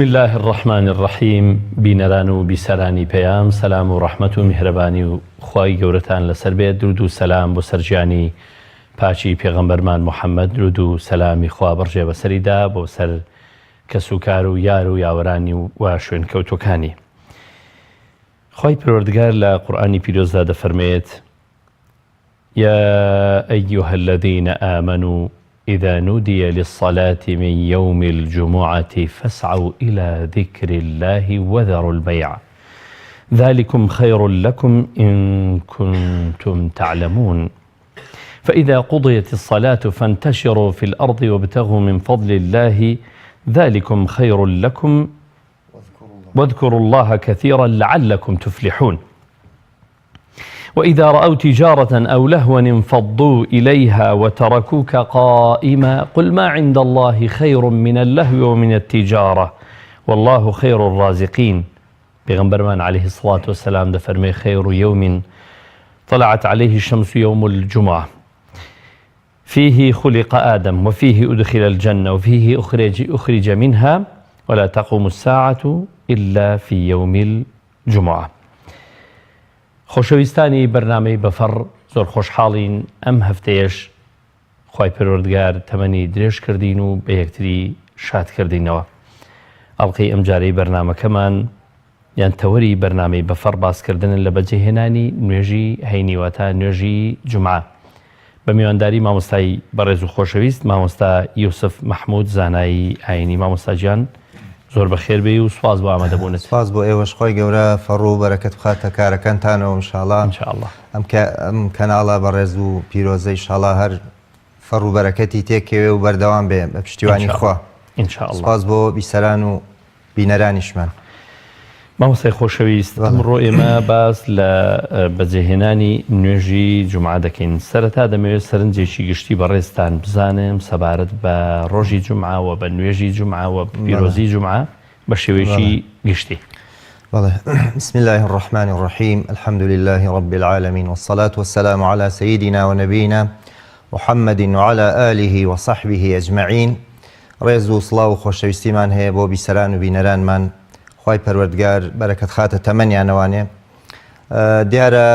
اللە الرحمن الرحیم بینەران و بیسەرانی پەیام سەلام و ڕەحمەت و میهرەبانی و خوای گەورەتان لەسەر بێت درود و سەلام بۆ سەر گیانی پاکی پێغەمبەرمان محمد درود و سەلامی خوا بڕژێ بەسەریدا بۆ سەر کەسوکار و یار و یاوەرانی و شوێنکەوتوەکانی خوای پەروەردگار لە قورئانی پیرۆزدا دەفەرمێت يا أيها الذين آمنوا إذا نودي للصلاة من يوم الجمعة فاسعوا إلى ذكر الله وذروا البيع ذلكم خير لكم إن كنتم تعلمون فإذا قضيت الصلاة فانتشروا في الأرض وابتغوا من فضل الله ذلكم خير لكم واذكروا الله كثيرا لعلكم تفلحون وإذا رأوا تجارة أو لهوا انفضوا إليها وتركوك قائما قل ما عند الله خير من اللهو ومن التجارة والله خير الرازقين پێغەمبەرمان علیه الصلاة والسلام دەفەرمێ خير يوم طلعت عليه الشمس يوم الجمعة فيه خلق آدم وفيه أدخل الجنة وفيه أخرج, أخرج منها ولا تقوم الساعة إلا في يوم الجمعة خۆشەویستانی بەرنامەی بەفەڕ زۆر خۆشحاڵین ئەم هەفتەیەش خوای پەروەردگار تەمەنی درێژ کردین و بە یەکتری شاد کردینەوە. ئەڵقەی ئەمجارەی بەرنامەکەمان یان تەوەری بەرنامەی بەفەڕ باسکردنن لە بەجێهێنانی نوێژی هەینی واتە نوێژی جومعە بە میوانداری مامۆستای بەڕێز و خۆشەویست مامۆستا یوسف مەحمود زانایی ئاینی مامۆستا گیان زۆر بەخێر بێی و سوپاس بۆ ئامادەبوونت. سوپاس بۆ ئێوەش خوای گەورە فەڕ و بەرەکەت بخاتە کارەکانتانەوە ان شاءاللە ان شاءاللە. ئەم ئەم کەناڵە بەڕێز و پیرۆزە ئیشاڵا هەر فەڕ و بەرەکەتی تێکەوێ و بەردەوام بێ بە پشتیوانی خوا. ان شاء اللە. سوپاس بۆ بیسەران و بینەرانیشمان. مامۆستای خۆشەویست ئەمڕۆ ئێمە باس لە بەجێهێنانی نوێژی جومعە دەکەین سەرەتا دەمەوێت سەرنجێکی گشتی بەڕێزتان بزانم سەبارەت بە ڕۆژی جومعە و بە نوێژی جومعە و پیرۆزی جومعە بە شێوەیەکی گشتی. بەڵێ بسم الله الرحمن الرحیم الحمد لله رب العالمین والصلاة والسلام على سيدنا ونبينا محمد وعلى آله وصحبه أجمعين ڕێز و سڵاو و خۆشەویستیمان هەیە بۆ بیسەران و بینەرانمان خوای پەروەردگار بەرەکەت خاتە تەمەنیانەوانێ دیارە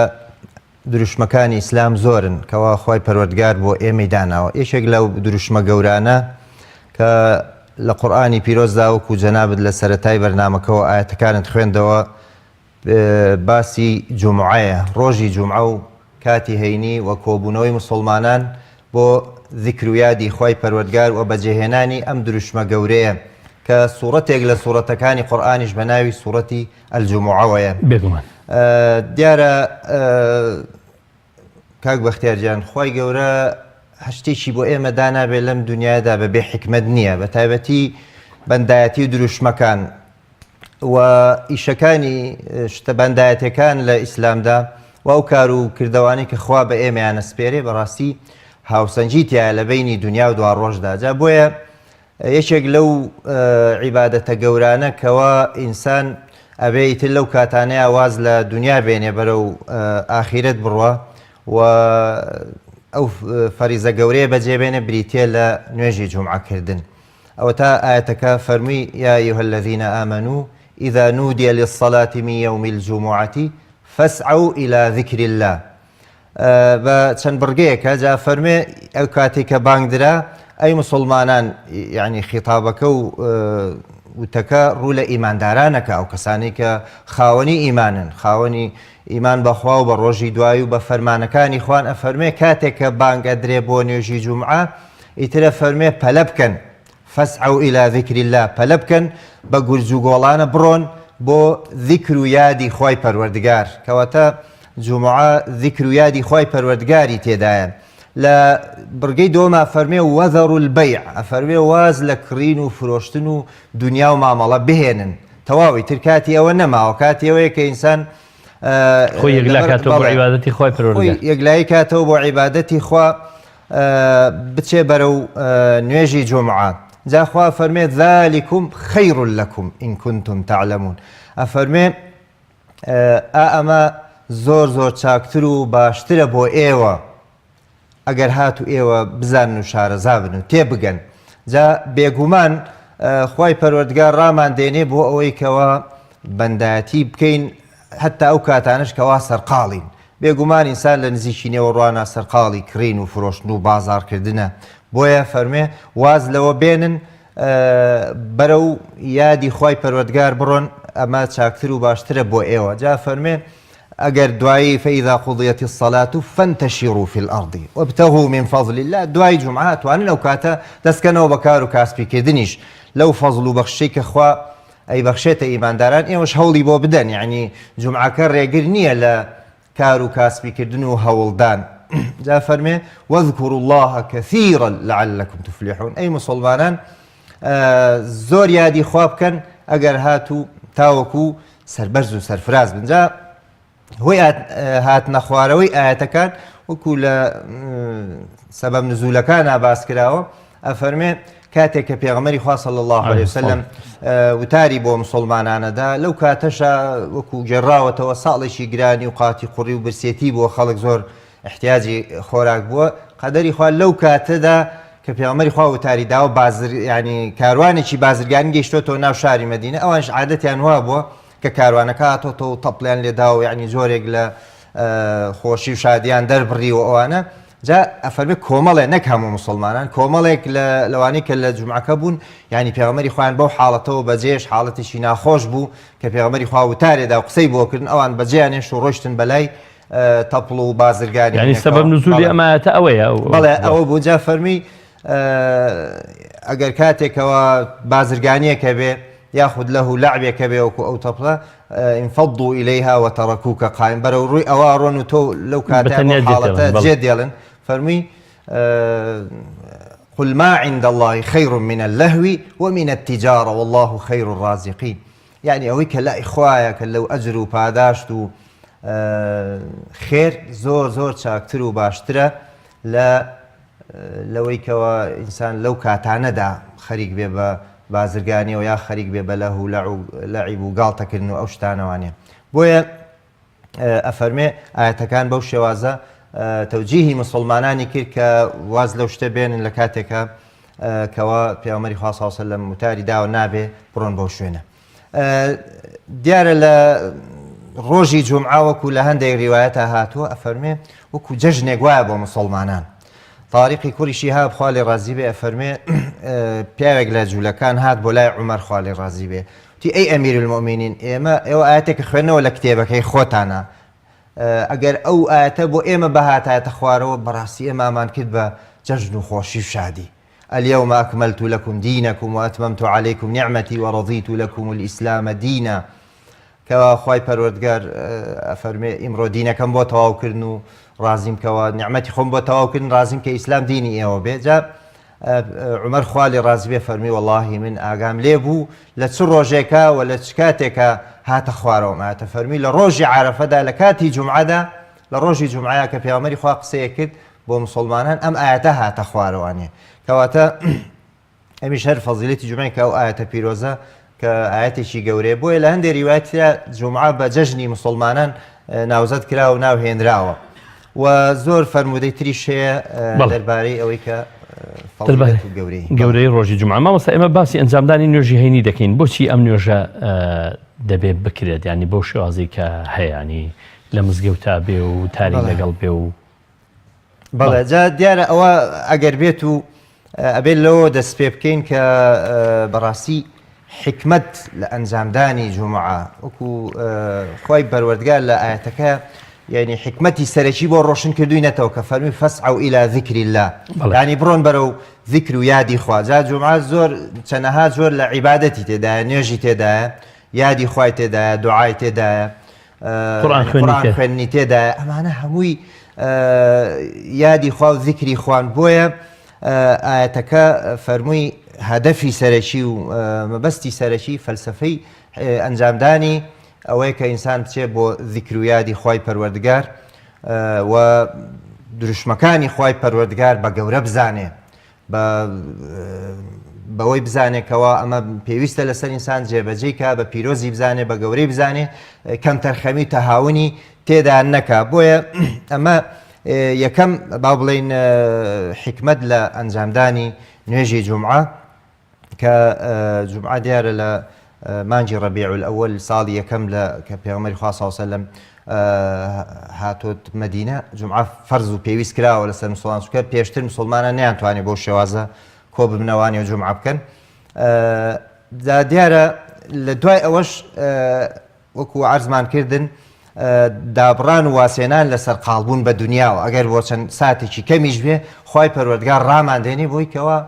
دروشمەکانی ئیسلام زۆرن کەوا خوای پەروەردگار بۆ ئێمەی داناوە یەکێک لەو دروشمە گەورانە کە لە قورئانی پیرۆزدا وەکو جەنابت لە سەرەتای بەرنامەکەوە ئاەتەکانت خوێندەوە باسی جومعەیە، ڕۆژی جومعە و کاتی هەینی و کۆبوونەوەی موسوڵمانان بۆ زیکر و یادی خوای پەروەردگار و بەجێهێنانی ئەم دروشمە گەورەیە کە سوڕەتێک لە سوڕەتەکانی قورئانیش بە ناوی سوڕەتی الجمعەوەیە. بێگومان. دیارە کاک بەختیار گیان خوای گەورە هەر شتێکی بۆ ئێمە دانابێ لەم دنیادا بە بێ حیکمەت نییە بە تایبەتی بەندایەتی و دروشمەکان و ئیشەکانی شتە بەندایەتەکان لە ئیسلامدا و ئەو کار و کردوانی کە خوا بە ئێمەیانە سپێرێ بەڕاستی هاوسەنگی تایە لە بینی دنیا و دوا ڕۆژدا جا بۆیە یەکێک لەو عیبادەتە گەورانە کەوا ئینسان ئەبێ ئیتر لەو کاتانەیا واز لە دونیا بێنێ بەرەو ئاخیرەت بڕوا و ئەو فەریزە گەورەیە بەجێ بێنێ بریتیە لە نوێژی جومعە کردن ئەوەتا ئایەتەکە فەرمووی یا ایها الذین آمنوا اذا نودی للصلاة من یوم الجمعة فاسعوا الی ذکر الله بە چەند بڕگەیەکە جا فەرمێ ئەو کاتێک کە بانگ درا ئەی مسلمانان یعنی خیتابەکە و وتەکە ڕوو لە ئیماندارانەکە ئەو کەسانی کە خاوەنی ئیمانن خاوەنی ئیمان بەخوا و بە ڕۆژی دوایی و بە فەرمانەکانی خوان ئەفەرمێ کاتێک کە بانگ ئەدرێ بۆ نوێژی جومعە ئیترە فەرمێ پەلە بکەن فاسعوا الی ذکر اللە پەلە بکەن بە گورج و گۆڵانە بڕۆن بۆ ذیکر و یادی خوای پەروەردگار کەواتە جومعە ذیکر و یادی خوای پەروەردگاری تێدایە لە بڕگەی دۆما فەرمێ وذروا البیع ئەفەرمێ واز لە کڕین و فرۆشتن و دنیا و مامەڵە بهێنن تەواوی تر کاتی ئەوە نەماوە کاتی ئەوەیە کە ئینسان خۆی یەکلا کاتەوە بۆ عیبادەتی خوای پەروەردگار یەکلایی کاتەوە بۆ عیبادەتی خوا بچێ بەرەو نوێژی جومعە جا خوا فەرمێ ذلکم خیر لکم ان کنتم تعلمون ئەفەرمێ ئا ئەمە زۆر زۆر چاکتر و باشترە بۆ ئێوە ئەگەر هاتو ئێوە بزانن و شارەزا بن و تێبگەن جا بێگومان. خوای پەروەردگار ڕامان دێنێ بۆ ئەوەی کەوا بەندایەتی بکەین هەتا ئەو کاتانەش کەوا سەرقاڵین. بێگومان ئینسان لە نزیکی نێوەڕوانا سەرقاڵی کڕین و فرۆشتن و بازاڕکردنە، بۆیە فەرموێ واز لەوە بێنن بەرەو یادی خوای پەروەردگار بڕۆن ئەمە چاکتر و باشترە بۆ ئێوە. جا فەرموێ ئەگەر دوایی فإذا قضیت الصلاة فانتشروا في الأرض وابتغوا من فضل الله دوای جومعە ئەتوانن ئەو کاتە دەستکەنەوە بە کار و کاسپی کردنیش لەو فەزڵ و بەخششەی کە خوا ئەیبەخشێتە ئیمانداران ئێوەش هەوڵی بۆ بدەن یەعنی جومعەکە ڕێگر نییە لە کار و کاسپی کردن و هەوڵدان جا فەرمێ واذکروا الله كثيرا لعلكم تفلحون ئەی مسلمانان زۆر یادی خوا بکەن ئەگەر هاتوو تاوەکو سەربەرز و سەرفراز بن جا هۆی هاتنە خوارەوەی ئاەتەکان وەکو لە سەبەب نزولەکانا باس کراوە ئەفەرمێ کاتێک کە پێغەمبەری خوا صلی الله علیه وسلم وتاری بۆ مسلمانانەدا لەو کاتەشا وەکو گێڕاوەتەوە ساڵێکی گرانی و قاتی قوڕی و برسێتی بۆ خەڵک زۆر احتیاجی خۆراک بووە قەدەری خوا لەو کاتەدا کە پێغەمبەری خوا وتاری داوە بازر ینی کاروانێکی بازرگانی گەیشتۆتەوە ناو شاری مەدینە ئەوانش عادەتیان وا بووە کە کاروانەکە هاتۆتەوە و تەپڵیان لێداوە یعنی جۆرێک لە خۆشی و شادیان دەربڕیوە ئەوانە جا ئەفەرمێ کۆمەڵێ نەک هەموو مسلمانان کۆمەڵێک لە لەوانەی کە لە جمعەکە بوون ینی پێغەمبەری خۆیان بەو حاڵەتەوە بەجێش حاڵەتێکی ناخۆش بوو کە پێغەمبەری خوا وتارێدا و قسەی بۆ کردن ئەوان بەجێیانێش و ڕۆشتن بەلای تەپڵ و بازرگانی ینی سەبەب نزولی ئەم ئایەتە ئەوەیە بەڵێ ئەوە بوو جا فەرمی ئەگەر کاتێکەوە بازرگانیەکە بێ یاخود لەهو لەعبێک هەبێ وەکو ئەو تەپڵە انفضوا الیها وترکوک قائم بەرەو ڕووی ئەوە ڕۆن و تۆ لەو کاتە بەتەنیا بەو حاڵەتە جێت دێڵن، بەڵێ. جێت دێڵن فەرمووی قل ما عند الله خیر من اللهو ومن التجارة والله خیر الرازقین یعنی ئەوەی کە لای خوایە کە لەو ئەجر و پاداشت و خێر زۆر زۆر چاکتر و باشترە لە لەوەی کەوا ئینسان لەو کاتانەدا خەریک بێ بە بازرگانیەوە یا خەریک بێ بە لەهو لەعیب و گاڵتەکردن و ئەو شتانەوانە بۆیە ئەفەرمێ ئاەتەکان بەو شێوازە تەوجیهی مسلمانانی کرد کە واز لەو شتە بێنن لە کاتێکە کەوا پێغەمبەری خوا صلی الله علیه و سلم وتاری داوە نابێ بڕۆن بەو شوێنە دیارە لە ڕۆژی جومعە وەکو لە هەندێک ریوایەتە هاتووە ئەفەرمێ وەکو جەژنێک وایە بۆ مسلمانان تاریقی کوڕی شیهاب خوا لێ ڕازی بێ ئەفەرمێ پیاوێک لە جوولەکان هات بۆ لای عومەر خوا لێ ڕازی بێ وتی ئەی ئەمیر المؤمنین ئێمە ئێوە ئاەتێکە خوێنەوە لە کتێبەکەی خۆتانە ئەگەر ئەو ئاەتە بۆ ئێمە بەهاتایەتە خوارەوە بەڕاستی ئێمامان کرد بە جەژن و خۆشی و شادی الیوم اکملت لکم دینکم واتممت علیکم نعمتی ورضیت لکم الاسلام دینا کەوا خوای پەروەردگار ئەفەرمێ ئیمڕۆ دینەکەم بۆ تەواو کردن و ڕازیم کەوا نیعمەتی خۆم بۆ تەواو کردن ڕازیم کە ئیسلام دینی ئێوە بێ جا عمر خوا لێ ڕازی بێ فەرمی وەڵاهی من ئاگام لێ بوو لە چ ڕۆژێکە و لە چ کاتێکە هاتە خوارەوە هاتە فەرمی لە ڕۆژی عرفەدا لە کاتی جومعەدا لە ڕۆژی جومعەیە کە پێغەمبەری خوا قسەیە کرد بۆ مسوڵمانان ئەم ئایەتە هاتە خوارەوانێ کەواتە ئەمیش هەر فەزیلەتی جومعە کە ئەو ئایەتە پیرۆزە کە ئایەتێکی گەورەیە بۆیە لە هەندێک ریوایەتدا جومعە بە جەژنی مسلمانان ناوزەد کرا و ناوهێنراوە و زۆر فەرموودەی تریش هەیە دەربارەی ئەوەی کە گەورەی گەورەی ڕۆژی جمعە مامۆستا ئێمە باسی ئەنجامدانی نوێژی هەینی دەکەین بۆچی ئەم نوێژە دەبێت بکرێت ینی بەو شێوازی کە هەیەنی لە مزگەوتا بێ و تاری لەگەڵ بێ و بەڵێ جا دیارە ئەوە ئەگەر بێت و ئەبێت لەوە دەست پێ بکەین کە بەڕاستی حکمت لە ئەنجامدانی جومعە وەکو خی پەروەردگار لە ئاەتەکە یعنی حکمەتی سەرەکی بۆ ڕۆشن کردوینەتەوە کە فەرمی فاسعوا إلى ذكر الله ینی بڕۆن بەرەو ذکر و یادی خوا جا جومعە زۆر چەنەها زۆر لە عیبادەتی تێدایە نوێژی تێدایە یادی خوای تێدایە دوعای تێدایە قورئان خوێندنی تێدایە ئەمانە هەمووی یادی خوا و زیکری خوان بۆیە ئاەتەکە فەرمووی هەدەفی سەرەکی و مەبەستی سەرەکی فەلسفەی ئەنجامدانی ئەوەیە کە ئینسان بچێ بۆ ذیکر و یادی خوای پەروەردگار و دروشمەکانی خوای پەروەردگار بە گەورە بزانێ بە بەوەی بزانێ کەوا ئەمە پێویستە لەسەر ئینسان جێبەجێی کا بە پیرۆزی بزانێ بە گەورەی بزانێ کەمتەرخەمی و تەهاونی تێدا نەکا بۆیە ئەمە یەکەم با بڵین حکمت لە ئەنجامدانی نوێژی جومعە. کە جومعە دیارە لە مانگی ڕەبیع الئەوەل ساڵی یەکەم لە کە پێغەمبەری خوا صلی الله علیه وسلم هاتۆت مەدینە جومعە فەرز و پێویست کراوە لەسەر مسلمان چونکە پێشتر مسلمانان نەیانتوانێت بەو شێوازە کۆ ببنەوانی و جومعە بکەن دیارە لە دوای ئەوەش وەکو عەرزمان کردن دابڕان و وازهێنان لە سەرقاڵبوون بە دونیاوە ئەگەر بۆ چەند ساتێکی کەمیش بێ خوای پەروەردگار ڕامان دێنێ بۆی کەوا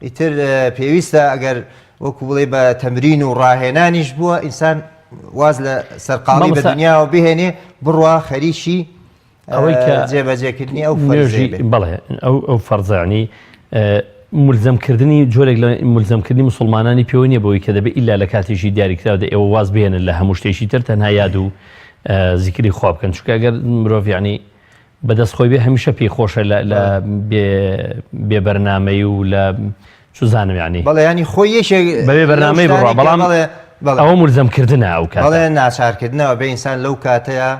ئیتر پێویستە ئەگەر وەکو بڵێ بە تەمرین و ڕاهێنانیش بووە ئینسان واز لە سەرقاڵی بە دنیاوە بهێنێ بڕوا خەریکی ئەوەی کە جێبەجێکردنی ئەو فەرزەی بێ. بەڵێ ئەو ئەو فەرزانی ملزەمکردنی جۆرێک لە ملزەمکردنی مسلمانانی پێوە نییە بەوەی کە دەبێت ئیلا لە کاتێکی دیاریکراودا ئێوە واز بهێنن لە هەموو شتێکی تر تەنها یاد و زیکری خوا بکەن چونکە ئەگەر مرۆڤ یعنی بەدەست خۆی بێ هەمیشە پێی خۆشە لە بێ بەرنامەی و لە چزانم یعنی بەڵێ ینی خۆی یەکێک بەبێ بەرنامەی بڕوا بەڵام ئەوە ملزەمکردنە ئەو کاتە بەڵێ ناچارکردنەوە بێ ئینسان لەو کاتەیە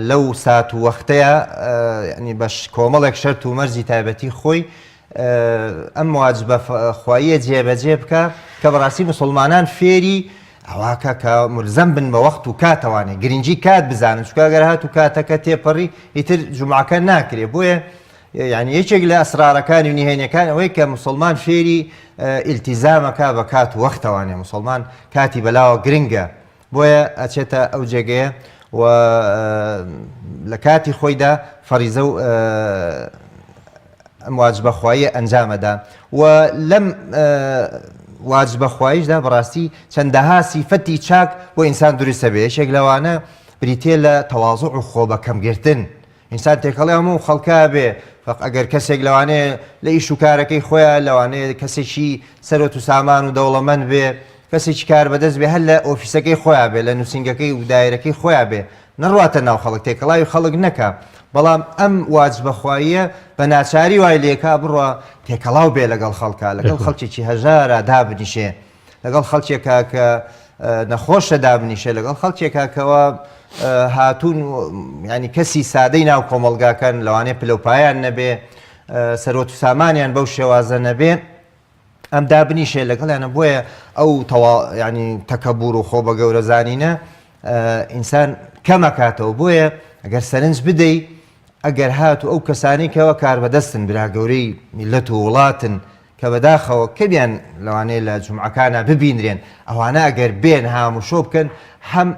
لەو سات و وەختەیا یانی بە کۆمەڵێک شەرت و مەرجی تایبەتی خۆی ئەم واجبە خواییە جێبەجێ بکە کە بەڕاستی مسلمانان فێری ئەواکە کە ملزەم بن بە وەخت و کاتەوانێ گرنگی کات بزانن چونکە گەر هات و کاتەکە تێپەڕی ئیتر جومعەکە ناکرێ بۆیە یعنی یەکێک لە ئەسرارەکانی و نهێنیەکان ئەوەی کە مسلمان فێری ئیلتیزامەکە بە کات و وەختەوانێ مسلمان کاتی بەلاوە گرنگە بۆیە ئەچێتە ئەو جێگەیە و لە کاتی خۆیدا فەریزە و ئەم واجبە خواییە ئەنجامەدا و لەم واجبە خواییشدا بەڕاستی چەندەها سیفەتی چاک بۆ ئینسان دروستە بێ یەکێک لەوانە بریتە لە تەواضع و خۆ بەکەمگرتن ئینسان تێکەڵی هەموو خەڵکا بێ فەق ئەگەر کەسێک لەوانەیە لە ئیش و کارەکەی خۆیان لەوانەیە کەسێکی سەرۆت و سامان و دەوڵەمەند بێ کەسێکی کار بەدەست بێ هەر لە ئۆفیسەکەی خۆیان بێ لە نووسینگەکەی و دایرەکەی خۆیان بێ نەڕواتە ناو خەڵک تێکەڵاوی خەڵک نەکا بەڵام ئەم واجبە خواییە بە ناچاری وای لێکا بڕوا تێکەڵاو بێ لەگەڵ خەڵکا لەگەڵ خەڵکێکی هەژارا دابنیشێ لەگەڵ خەڵکێکا کە نەخۆشە دابنیشێ لەگەڵ خەڵکێکا کەوا هاتوون ینی کەسی سادەی ناو کۆمەڵگاکەن لەوانەیە پلەپایان نەبێ سەرۆت و سامانیان بەو شێوازە نەبێ ئەم دابنیشێ لەگەڵیانە بۆیە ئەو تەوا ینی تەکەبور و خۆ بە گەورە زانینە ئینسان کەمەکاتەوە بۆیە ئەگەر سەرنج بدەی ئەگەر هات و ئەو کەسانی کەەوە کاربەدەستن برا گەورەی میلەت و وڵاتن کە بەداخەوە کەمیان لەوانەیە لە جومعەکانا ببینرێن، ئەوانە ئەگەر بێن هاموشۆ بکەن هەم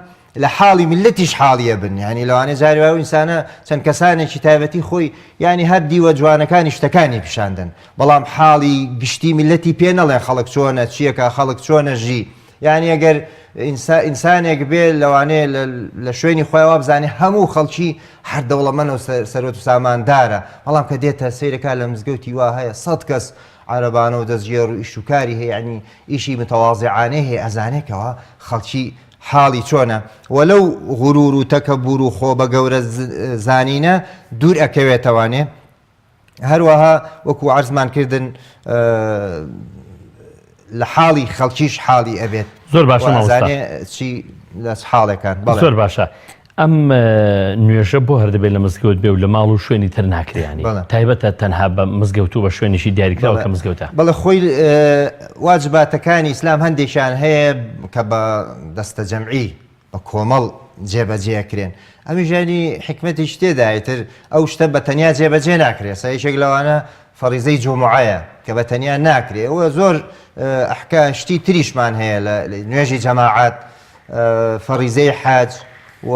لە حاڵی میللەتیش حاڵی ئەبن، یانی لەوانەیە جاری وایە ئەو ئینسانە چەند کەسانێکی تایبەتی خۆی یانی هەر دیوە جوانەکانی شتەکانی پیشان دەن، بەڵام حاڵی گشتی میللەتی پێ نەڵێن خەڵک چۆنە چیەکا خەڵک چۆنە ژی، یانی ئەگەر ئینسانێک بێ لەوانەیە لە شوێنی خۆی وابزانێ هەموو خەڵکی هەر دەوڵەمەنە و سەرۆت و ساماندارە بەڵام کە دێتە سەیرەکە لە مزگەوتی وا هەیە سەد کەس عەرەبانە و دەستگێڕ و ئیش و کاری هەیە ینی ئیشی متەوازعانەی هەیە ئەزانێکەوە خەڵکی حاڵی چۆنە و لەو غرور و تەکەبور و خۆ بە گەورە زانینە دوور ئەکەوێتەوانێ هەروەها وەکو عەرزمان کردن لە حاڵی خەڵکیش حاڵی ئەبێت زۆر باشە مامۆستا چی لە حاڵێکان زۆر باشە ئەم نوێژە بۆ هەر دەبێت لە مزگەوت بێ و لە ماڵ و شوێنی تر ناکریانی تایبەتە تەنها بە مزگەوت و بە شوێنیشی دیاریکراوە کە مزگەوتە بەڵێ خۆی واجباتەکانی ئیسلام هەندێکیان هەیە کە بە دەستە جەمعی بە کۆمەڵ جێبەجێ ئەکرێن ئەمیش یانی حیکمەتێکی تێدایە ئیتر ئەو شتە بە تەنیا جێبەجێ ناکرێ سا یەکێک لەوانە فەڕیزەی جومعەیە کە بە تەنیا ناکرێ ئەوە زۆر ئەحکا شتی تریشمان هەیە لە نوێژی جەماعەت فەڕیزەی حەج و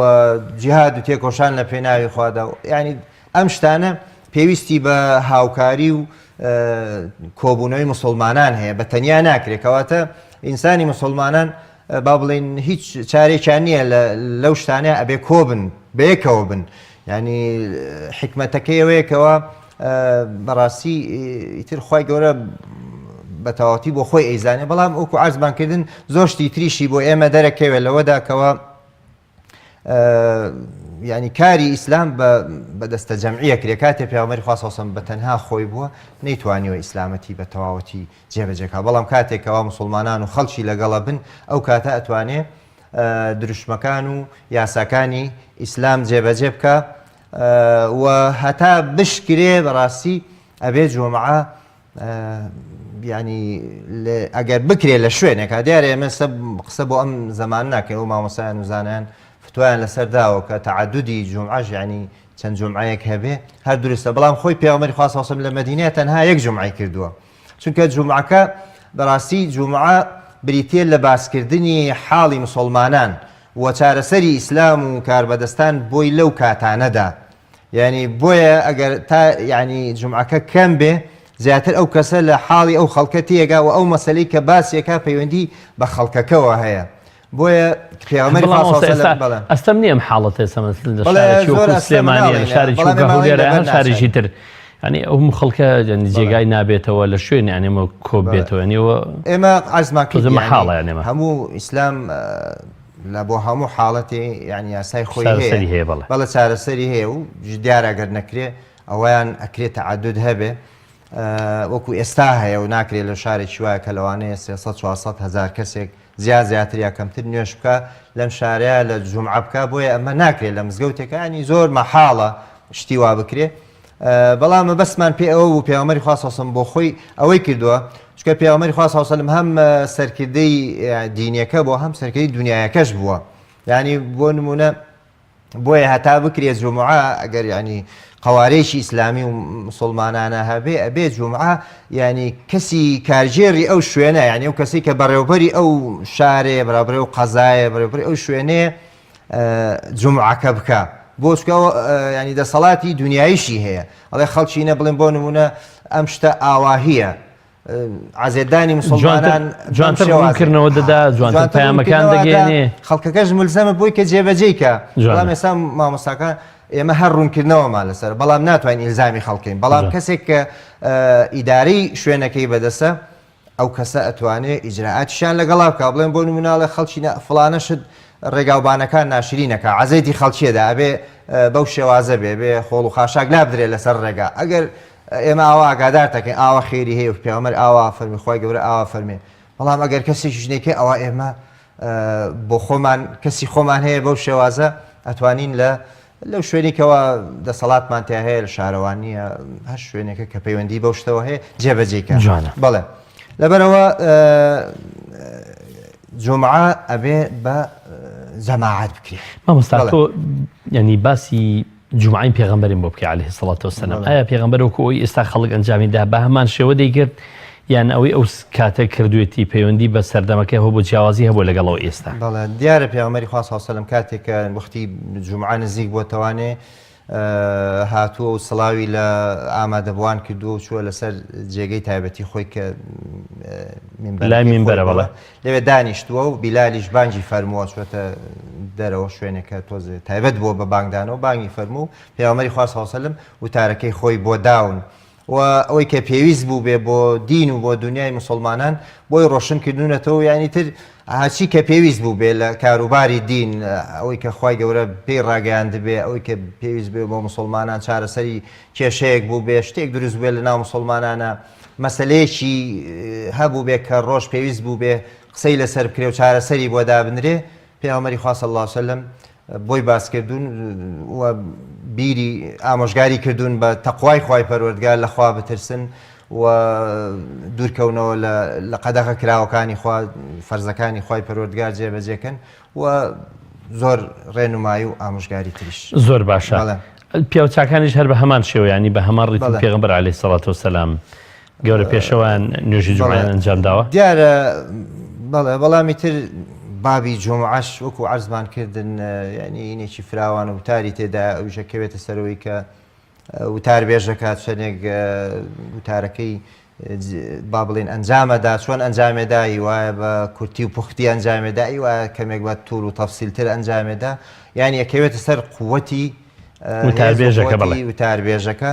جیهاد و تێکۆشان لە پێناوی خوادا یعنی ئەم شتانە پێویستی بە هاوکاری و کۆبوونەوەی مسلمانان هەیە بە تەنیا ناکرێت کەواتە ئینسانی مسلمانان با بڵێین هیچ چارێکیان نییە لەو شتانە ئەبێ کۆبن بەیەکەوە بن ینی حکمەتەکەی ئەوەیەکەوە بەڕاستی ئیتر خی گەورە بە تەواتی بۆ خۆی ئەیزانێ بەڵام ئەوکو عرزمانکردن زۆر شتی تریشی بۆ ئێمە دەرەکەوێت لەوەدا کەەوە ینی کاری ئیسلام بە دەستە جەمعیە کرێ کاتێ پیامەری خوا سەم بە تەنها خۆی بووە نەیتوانیوە ئیسلامەتی بە تەواوەتی جێبەجێ کا بەڵام کاتێک کەوا موسوڵمانان و خەڵکی لەگەڵە بن ئەو کاتە ئەتوانێ دروشمەکان و یاساکانی ئیسلام جێبەجێ بکا و هەتا بشکرێ بەڕاستی ئەبێ جومعە یانی ئەگەر بکرێ لە شوێنێکا دیارە ئێمە قسە بۆ ئەم زەمان ناکەین و مامۆسایان و زانایان فتوایان لەسەر داوە کە تەعەدودی جومعەش یانی چەند جومعەیەک هەبێ هەر دروستە بەڵام خۆی پێغەمبەری خوا صلی الله لە مەدینە تەنها یەک جومعەی کردووە چونکە جومعەکە بەڕاستی جومعە بریتیە لە باسکردنی حاڵی مسلمانان و چارەسەری ئیسلام و کاربەدەستان بۆی لەو کاتانەدا یانی بۆیە ئەگەر تا یانی جومعەکە کەم بێ زیاتر ئەو کەسە لە حاڵی ئەو خەڵکە تێگا و ئەو مەسەلەی کە باسیەکە پەیوەندی بە خەڵکەکەوە هەیە بۆیە پێغەمبەری بەڵام خوا مامۆستا صلی الله ئێستا علیه و سلم ئەستەم نییە ئەم حاڵەتە ئێستا مەسەلەن لە بەڵێ شارێکی زۆر وەکو ئەستەمە سلێمانیە لە ناڵێین شارێکی بەڵام وەکو ئێمە ئەڵێین هەولێرە لەبەر هەر شارێکی ناچاری تر یعنی ئەو هەموو خەڵکە یعنی بەڵێ جێگای نابێتەوە لە شوێن یعنی ئەمە کۆ بەڵێ بێتەوە یعنی ئەوە ئێمە عەرزمان کرد تۆزە یعنی مەحاڵە یعنی ئەمە هەموو ئیسلام لە بۆ هەموو حاڵەتێ یانی یاسای خۆی هەیە چارەسەری هەیە بەڵێ. بەڵێ چارەسەری هەیە و دیارە گەر نەکرێ ئەوەیان ئەکرێ تەعەدود هەبێ وەکو ئێستا هەیە و ناکرێ لە شارێکی وایە کە لەوانەیە 300 400 هزار کەسێک زیا زیاتر یا کەمتر نوێژ بکە لەم شارەیە لە جومعە بکە بۆیە ئەمە ناکرێت لە مزگەوتێکانی زۆر مەحاڵە شتی وا بکرێ بەڵام مەبەستمان پێ ئەوە بوو پێغەمبەری خوا صلی الله علیه و سلم بۆ خۆی ئەوەی کردووە چونکە پێغەمبەری خوا صلی الله علیه و سلم هەم سەرکردەی دینیەکە بووە هەم سەرکردەی دنیایەکەش بووە یعنی بۆ نمونە بۆیە هەتا بکرێت جمعە ئەگەر ینی قوارەیەکی ئیسلامی و مسلمانانە هەبێ ئەبێ جمعە ینی کەسی کارگێڕی ئەو شوێنە یعنی ئەو کەسی کە بەڕێوبەری ئەو شارێ بەرابرێ و قەزایە بەڕێوبەری ئەو شوێنەیە جومعەکە بکا بۆ چونکە ینی دەسەڵاتی دنیاییشی هەیە ئەڵێ خەڵکینە بڵێن بۆ نمونە ئەم شتە ئاواهیە عزێدانی مسلمانان جوانتر ڕوونکردنەوە دەدا جوانتر پەیامەکان دەگەێنێ خەڵکەکەش ملزەمە بۆی کە جێبەجێی کە بەڵام ئێستا مامۆستاکان ئێمە هەر ڕوونکردنەوەمان لەسەر بەڵام ناتوانین ئیلزامی خەڵکین بەڵام کەسێک کە ئیدارەی شوێنەکەی بەدەسە ئەو کەسە ئەتوانێ ئیجرائاتیشیان لەگەڵا بکا بڵێن بۆ نمونە ئەڵێ خەڵکی نا فڵانە شت ڕێگاوبانەکان ناشرینەکا عەزێتی خەڵکیەدا ئەبێ بەو شێوازە بێ بێ خۆڵ و خاشاک لابدرێ لەسەر ڕێگا ئەگەر ئێمە ئاوا ئاگادار تەکەین ئاوا خێری هەیە و پێغەمبەر ئاوا فەرمی خوای گەورە ئاوا فەرمێ بەڵام ئەگەر کەسێکیش نەیکەی ئەوا ئێمە بۆ خۆمان کەسی خۆمان هەیە بەو شێوازە ئەتوانین لە لەو شوێنی کەوا دەسەڵاتمان تیا هەیە لە شارەوانیە هەر شوێنێکە کە پەیوەندی بەو شتەوە هەیە جێبەجێی کە جوانە. بەڵێ لەبەرەوە جمعە ئەبێ بە جەماعەت بکرێ مامۆستا بەڵێ. تۆ یعنی باسی جومعەی پێغەمبەرم بۆ بکەی عەلەیهی سڵات وسلام بەڵێ. ئایا پێغەمبەر وەکو ئەوەی ئێستا خەڵک ئەنجامی دا بە هەمان شێوە دەیکرد یان ئەوەی ئەو کاتە کردوێتی پەیوەندی بە سەردەمەکەی هەبوو جیاوازی هەبوو لەگەڵ ئەو ئێستا؟ بەڵێ دیارە پێغەمبەری خوا صلی اللە علیه و سلم کاتێک کە وەختی جومعە نزیک بۆتەوانێ هاتووە و سڵاوی لە ئامادەبووان کردووە و چووە لەسەر جێگەی تایبەتی خۆی کە لای مینبەرەکەی خۆی مینبەرە بووە بەڵێ. لەوێ دانیشتووە و بیلالیش بانگی فەرمووە چووەتە دەرەوە شوێنێکە تۆزێ تایبەت بووە بە بانگدانەوە بانگی فەرموو و پێغەمبەری خوا صلی اللە علیه و سلم وتارەکەی خۆی بۆ داون و ئەوەی کە پێویست بووبێ بۆ دین و بۆ دونیای موسوڵمانان بۆی ڕۆشن کردوونەتەوە یانی تر هەرچی کە پێویست بووبێ لە کاروباری دین ئەوەی کە خوای گەورە پێی ڕاگەیاندبێ ئەوەی کە پێویست بێ بۆ موسوڵمانان چارەسەری کێشەیەک بووبێ شتێک دروست بووبێ لە ناو موسوڵمانانە مەسەلەیەکی هەبووبێ کە ڕۆژ پێویست بووبێ قسەی لەسەر بکرێ و چارەسەری بۆ دابنرێ پێغەمبەری خوا صلی اللە علیە وسلم بۆی باس کردوون و بیری ئامۆژگاری کردوون بە تەقوای خوای پەروەردگار لە خوا بترسن و دوورکەونەوە لە قەدەغە کراوەکانی خوا فەرزەکانی خوای پەروەردگار جێبەجێکەن و زۆر ڕێنمایی و ئامۆژگاری تریش. زۆر باشە بەڵێ. پیاوچاکانیش هەر بە هەمان شێوە یانی بە هەمان ڕیتم بەڵێ. پێغەمبەر عەلەیهی سەڵات وەسەلام گەورە پێشەوایان نوێژی بەڵێ جومعەیان ئەنجام داوە؟ دیارە بەڵێ بەڵام ئیتر بابی جومعەش وەکو عەرزمان کردن یعنی ئینێکی فراوان و وتاری تێدا ئەویش ئەکەوێتە سەرەوەی کە وتاربێژەکە چەندێک وتارەکەی با بڵێن ئەنجامەدا چۆن ئەنجامێدا هیوایە بە کورتی و پوختی ئەنجامێدا هیوایە کەمێک بە توول و تەفسیلتر ئەنجامێدا یان یەکەوێتە سەر قوتی وتاربێژەکە بەڵێ وتاربێژەکە